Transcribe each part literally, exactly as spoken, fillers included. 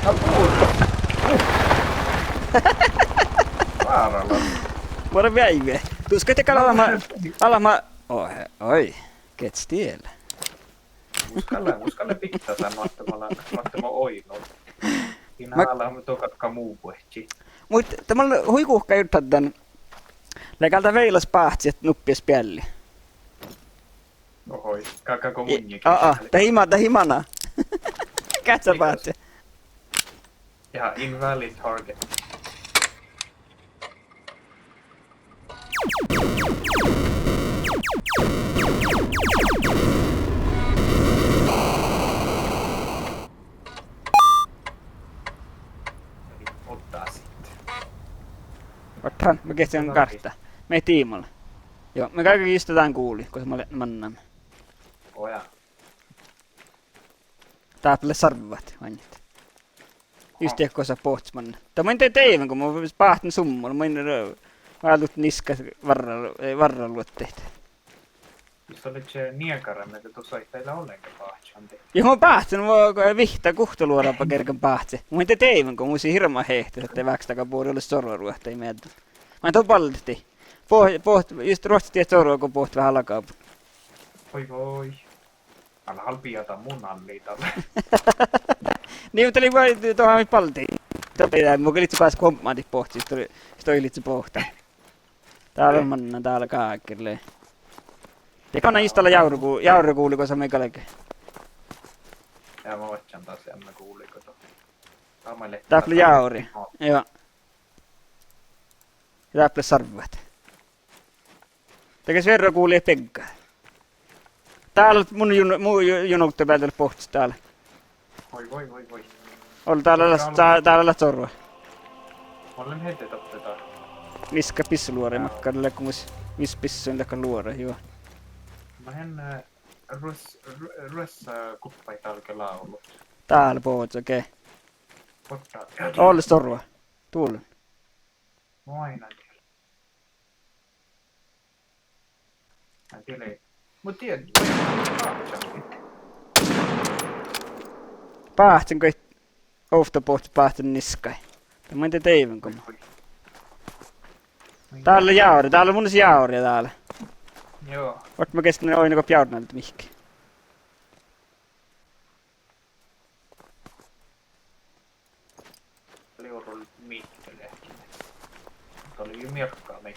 Na put. Várra. Vuorra veaive. Tuskka te gal alama, alama. Oi, oi. Gets tiel. Muhto gal, muhto gal bidjat dan, nu ahte ma lean, nu ahte ma oidnon. Ii ná ala mu dohko mu buohčit. Muhto dat mat hui guhká jurddašan. Lea gal dat vejolaš báhci ahte nuppi bealli. Ohoi, ka-, ka-, go munnje. Aa, dat ii ma-, dat ii mana. Gátsa báhci. Ja, invalid target. Oddasit. Otan, mun geahčen gártá. Mii diimala. Juo, mii galggai juste dan guli, gos ma lean mannan. Oja. Dáppe lea sarvat, oainnat. Just dego sa bohccimin. Dat mun de deiven go mun báhcen summol, mun, eh, váldit niska várra, eh, várraluottaid. Jus dat lea niegarra, mii de dusaid, dat lea ollenga báhcci. Ja mun báhcen, mun vihtta guhtta luorabeaivvi báhcen. Mun de deiven go mus lei hirbmat hehttet ahte veaháš daga bure olles soraruohtaid meaddel. Mun dohko baldit. Boh-, boh-, just ruohcci dieid soru go bohtet veahá lagabun. Oi, oi. Ale halppi ja dat mun alli dalle. Niin, muhto lei vai dohko mii baldit. Doppe mun gal lihkolaš guovvadit bohcci, sto-, stoilidit bohta. Dál lea mannan, dál lea gágir lea. De gal ná ista lea jávreguli, jávreguli gosa mii galggai. Ja mun oaččan das eamma guli go dohko. Dáppe lea jávri. Juo. Dáppe lea sarvat. Dat ges vierra guli begga. Dál mun jun-, mu ju-, junokta bealde bohccit dál. Oi, oi, oi, oi. Ol dál leat, dá-, dál leat soru. Mun lean hieđe doppe dál. Niska bissaluoraid makkár lea go mus, mis bissain leat luoraid, juo. Mun lean, eh, ruos-, ru-, ruossaguppaid dál ge lávlut. Dál boazu ge. Olle soru. Duollen. Mun oainnán diet. Ná, diet lei. Mun dien, báhcen goit ovtta bohccit báhcen niskai. Dat mun de deiven go. Dál lea jávre, dál lea mun jávre dál. Juo. Oainnat ma geahčen oidnen go bjárnadit mihkkege. Liurul mihkkege leahkit. Dat lea juo miehkka mii.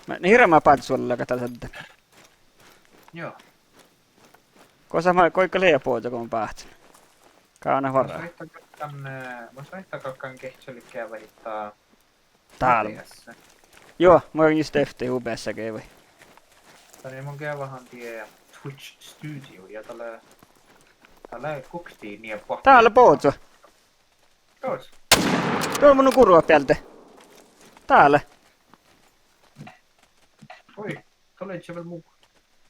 Mat lea hirbmat báhcci vuollá go dat šadden. Juo. Gosa ma-, goiggá lea boazu go mun báhcen? Gána vara. Mun šaitán galggan, eh, mun šaitán galggan geahččalit geavahit dál. Dál. O B S. Juo, mun jus dehte O B S geavai. Dál mun geavahan die Twitch Studio ja dat lea, dat lea guokte nie boahtá. Dál lea boazu. Dos. Duo mun gurvá bealde. Dál lea. Oi, dat lei vel mu.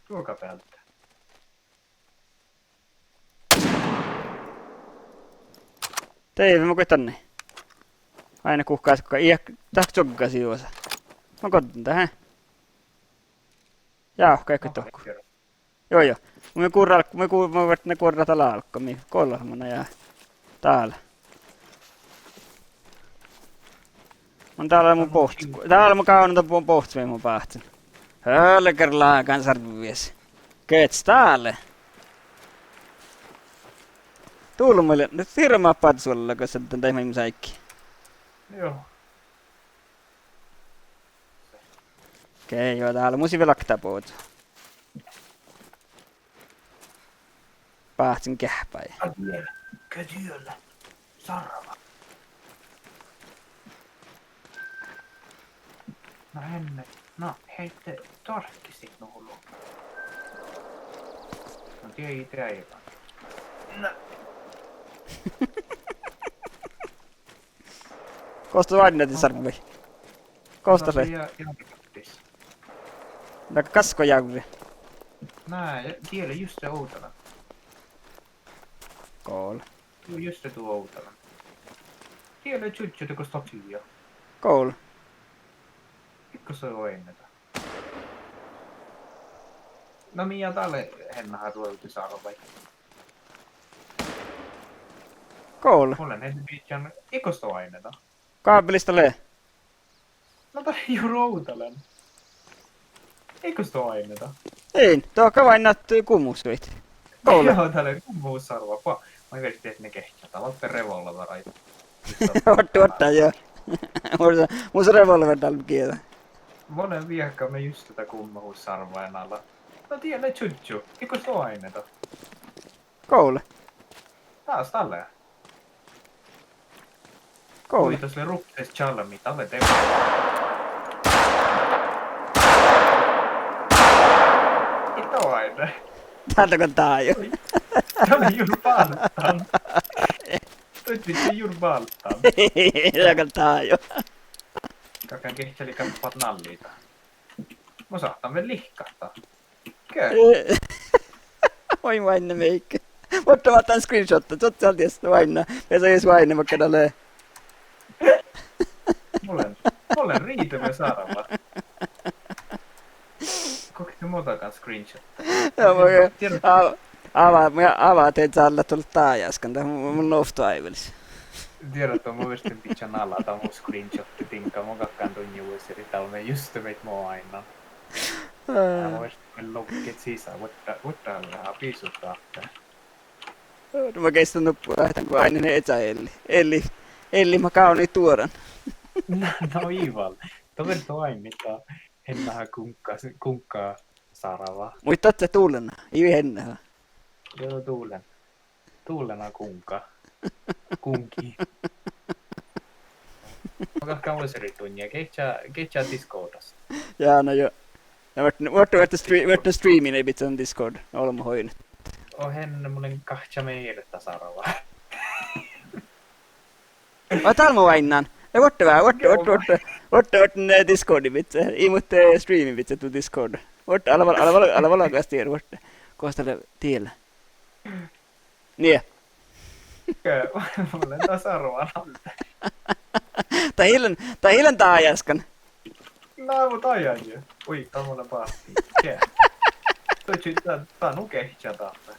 Duoga bealde. Deive, mun goit danne. Oainnat guhkás go ii dat čuoggasi juosa. Mun goit danne. Jao, go ii dohko. Juo, juo. Mun gurra, mun gu-, mun vártán gurra dál álgá, mii golbma ja dál. Mun dál lea mu bohc-, dál lea mu gávdnán dat bohcci mii mun báhcen. Álgá lágan sarviis. Gets dál lea. Dulmma lea, nu firma pazzulla, go šadden daid maid mus áiggi. Juo. Okei, juo, dál lea mus vel okta boazu. Báhcen geahpái. Ka diela, ka diela. Sarva. Na, Henrik, na, heite, darkkisit nu hulu. Na, die ii deaiva. Na. Gos dat oainnadit, sarvvai? Gos dat lei? Na, gaskojávre. Na, die lea juste ovdalan. Gol. Juo, juste du ovdalan. Die lea čužžo dego statua. Gol. Ikko sa oainnat. Na mii dál lea hennaha ruovdisarvvai. Gole. Mun lean eadni bidjan, iigo sto oaidne dat? Gábbelis dat lea? Na dat lea juo ovdal lean. Iigo sto oaidne dat? In, dat gal oainnat gummuhusat. Gole. Juo, dat lea gummuhussarva, ba. Mun in vieža dietne geahččat, dat vel revolvera. Orte, orte, juo. Mus, mus revolver dal gii. Mun lean viehka, mii juste dat gummuhussarva eanaš. Na die lea čužžu, iigo sto oaidne dat? Gole. Dás dat lea. Gole. Hui, das lea ruoktes čalmmi, dat lea de-, ii oaidne. Dat lea gal dájo. Hui. Dat lea jur báltán. Dat lea jur báltán. Dat lea gal dájo. Galggan geahččalit gal pat nalliide. Mun sáhtán vel lihkat dat. Ge. Oi, oaidne Mihkke. Vuortán máhtán screenshotta, sosiála dies oaidná. Mii sa jus oaidne makkár dat lea. Mun lean, mun lean riideme sarva. Guhkes mo dágan screenshotta? Ja, mun, dieđán, a-, avá, mun avá de čállat dál dájáskan, dat mun, mun ovtto áivalis. Dieđát, mun viežžan bidjan ala dat mu screenshotti diŋga, mun galggan dunnje vuosirit dál mii juste maid mo oainnán. Aa, mu viežžan logget sisa, vuorddá, vuorddá veahá bisut dáppe. Aa, ma geissan nuppot ahte go oaidnen eža elli. Elli, elli ma gávdnojit duoran. Na, na ii vel. Dat vel doaimmi dat eanet guŋka, guŋka sarva. Muitte ahte dullen, ii eanet. Juo, dullen. Dullen guŋka. Guŋki. Mun galggan vuosirit dunnje, geahččá, geahččá Discordas. Ja, na juo. Ja vuortná, vuortná, vuortná stre-, vuortná streamii bidjan Discord, olbmot oidnet. Oh, eanet, mun lean gahča mielet dat sarva. Aa, dál mo oainnán. Lea vuorte veahá, vuorte, vuorte, vuorte, vuorte, vuorte, eh, Discordi bidjan. Ii muhto, eh, streamii bidjan du Discord. Vuorte, ala val-, ala val-, ala valgá dieđe vuorte. Gos dat lea diela. Nie. Mun lean dat sarvan alde. Dat ii lean, dat ii lean dájáskan. Na, mun dáján juo. Ui, dat mun lean báhcci. Ge. Dohko dat, dat nu geahččá dáppe.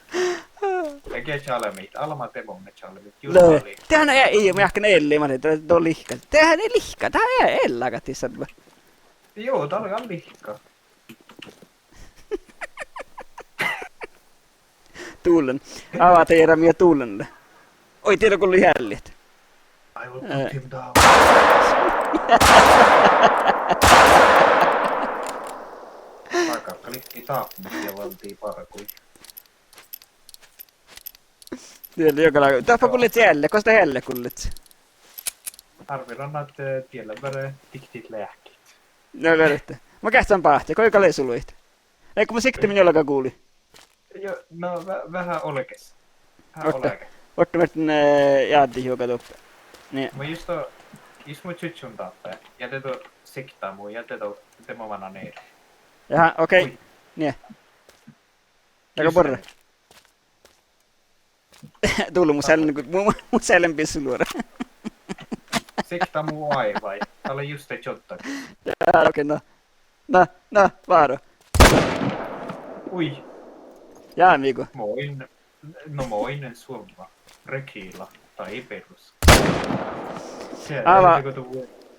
Ja ge čalmmiid, almma de mun čalmmiid. Lea. Dieđán, ii, ii, mun jáhkán elli, ma-, dat, dat lihka. Dieđán, ii lihka, dat ii, ii leaga disa. Juo, dat lea gal lihka. Dullen. Avá de eará mii dullen. Oi, dieđán gullo eallit. I will put him down. Barggat galget dápmit ja válddit bargui. Dieđán, juoga lea. Doppe gullet eallet, gos dat eallet gullet? Árvviran ahte, eh, dieđán beare diktit leahkit. Na, beare ahte. Mun geahččan báhce, goiga lea suluhit. Ii go mun sikta min olga guli. Juo, na ve-, veahá olges. Veahá olges. Vuortná, vuortná, eh, jáddit juoga doppe. Nie. Mun jus do, jus mun čužžun dáppe. Ja de do sikta mu, ja de do, de mo manan eret. Jaha, okei. Ui. Nie. Daga borre. Dullu, mu seallen, mu, mu, mu seallen bissu luora. Sikta mu oaivái. Dat lea juste čoddage. Ja, okei, na. Na, na, váro. Ui. Ja, amigo. Mo in, no mo in suovva. Rekila. Tai perus. Avá,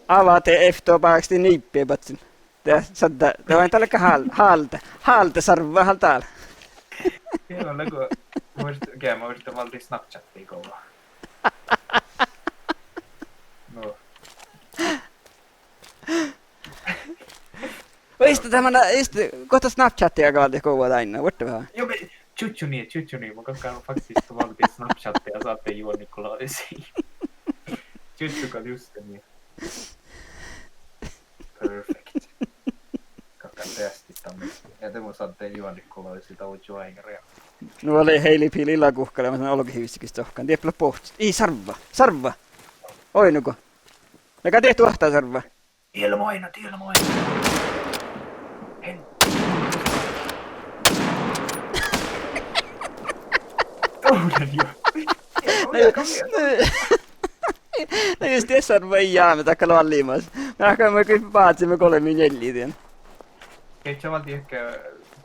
avá de efto bákti niibbie badjin. De, šaddá, de vai dalle hál-, hálde, hálde sarvva, hálde dál. Ii, no, lea go, muitte, ge, muitte válddit Snapchatii gova. No. Oi, iste, dat manná, iste, gos dat Snapchatia galgá válddit gova dainna, vuorte veahá. Juo, me, čužžu nie, čužžu nie, mun galggan faktisk válddit Snapchatia ja šadden Juonikko Laurisi. Čužžu gal juste nie. Perfect. Galggan deastit dan. Ja de mun šadden Juonikko Laurisi dan čuoiŋaria. Nu lea heili pili laguhkala, ma san olgahivissege čohkkán. Diet lea bohččat. Ii, sarvva, sarvva. Oi, nugo. Leaga diet duohta sarvva. Ilmoina, ilmoina. En. Tuuden juo. No jus, no jus dies sarvva ii jáme, dat gal lea allimas. Meahkái goit bázi, me golbmi njeallji dien. Geahččá vel diehke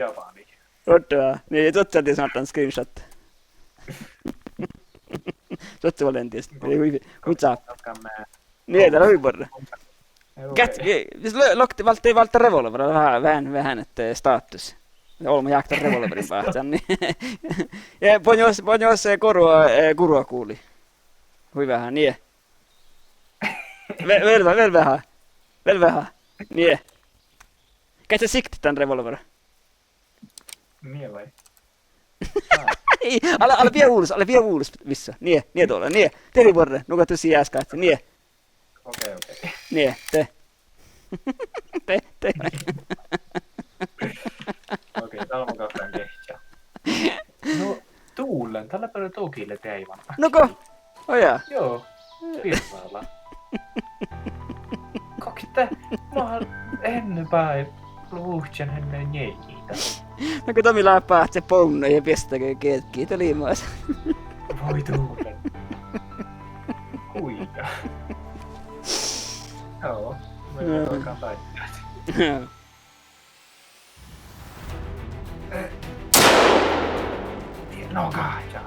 Japanis. Ovdal, nie, ja duohta dieđusge máhtán screenshot. Duohta vuolgit, nie, hui, hui čáppa. Nie, dat lea hui buorre. Gát, nie, mis lea, lokte, válddá, válddá revolvera, veahá, veahá ahte státus. Olbmot jáhkán revolverin báhcán, nie. Ja boazoš, boazoš, eh, gurua, eh, gurua guvlii. Hui veahá, nie. Vel, vel, vel veahá. Vel veahá. Nie. Gádje siktet dan revolvera. Nie vai? Ale, ale bie vulos, ale bie vulos vissa. Nie, nie dovlle, nie. De lei buorre, nugo dušše easkahce, nie. Okei, okei. Nie, de. De, de. Okei, dál mun galggan geahččat. No, duvllan, dat lea beare dogiile deaivan. Nugo? Ojá. Juo, birrala. Gokte, mun ean bái luohcán han njeallje. Nugo dat mii leat báhcet bovdnui ja beasttaga geađgii, dat lei mas. Voi duvllan. Hui. Joo, mun galggan daidda.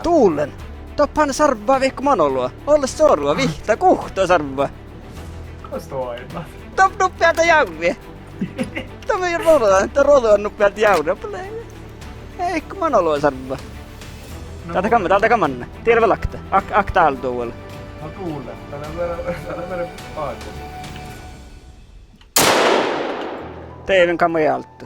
Dovllan! Doppe han sarvvá vihkkut man olu. Olles soru, vihtta guhtta sarvvá. Gos doaimmat? Doppe nuppi álttá jávvi. Doppe mii rođa, doppe rođa nuppi álttá jávvi. Doppe lei vihkkut man olu sarvvá. Dál de kamma, dál de kamma. Dieđusge vel okta. Ak-, okta dál dovlle. No dovlle. Dat lea, dat lea, dat lea báhcán. De ii lean kamma álttá.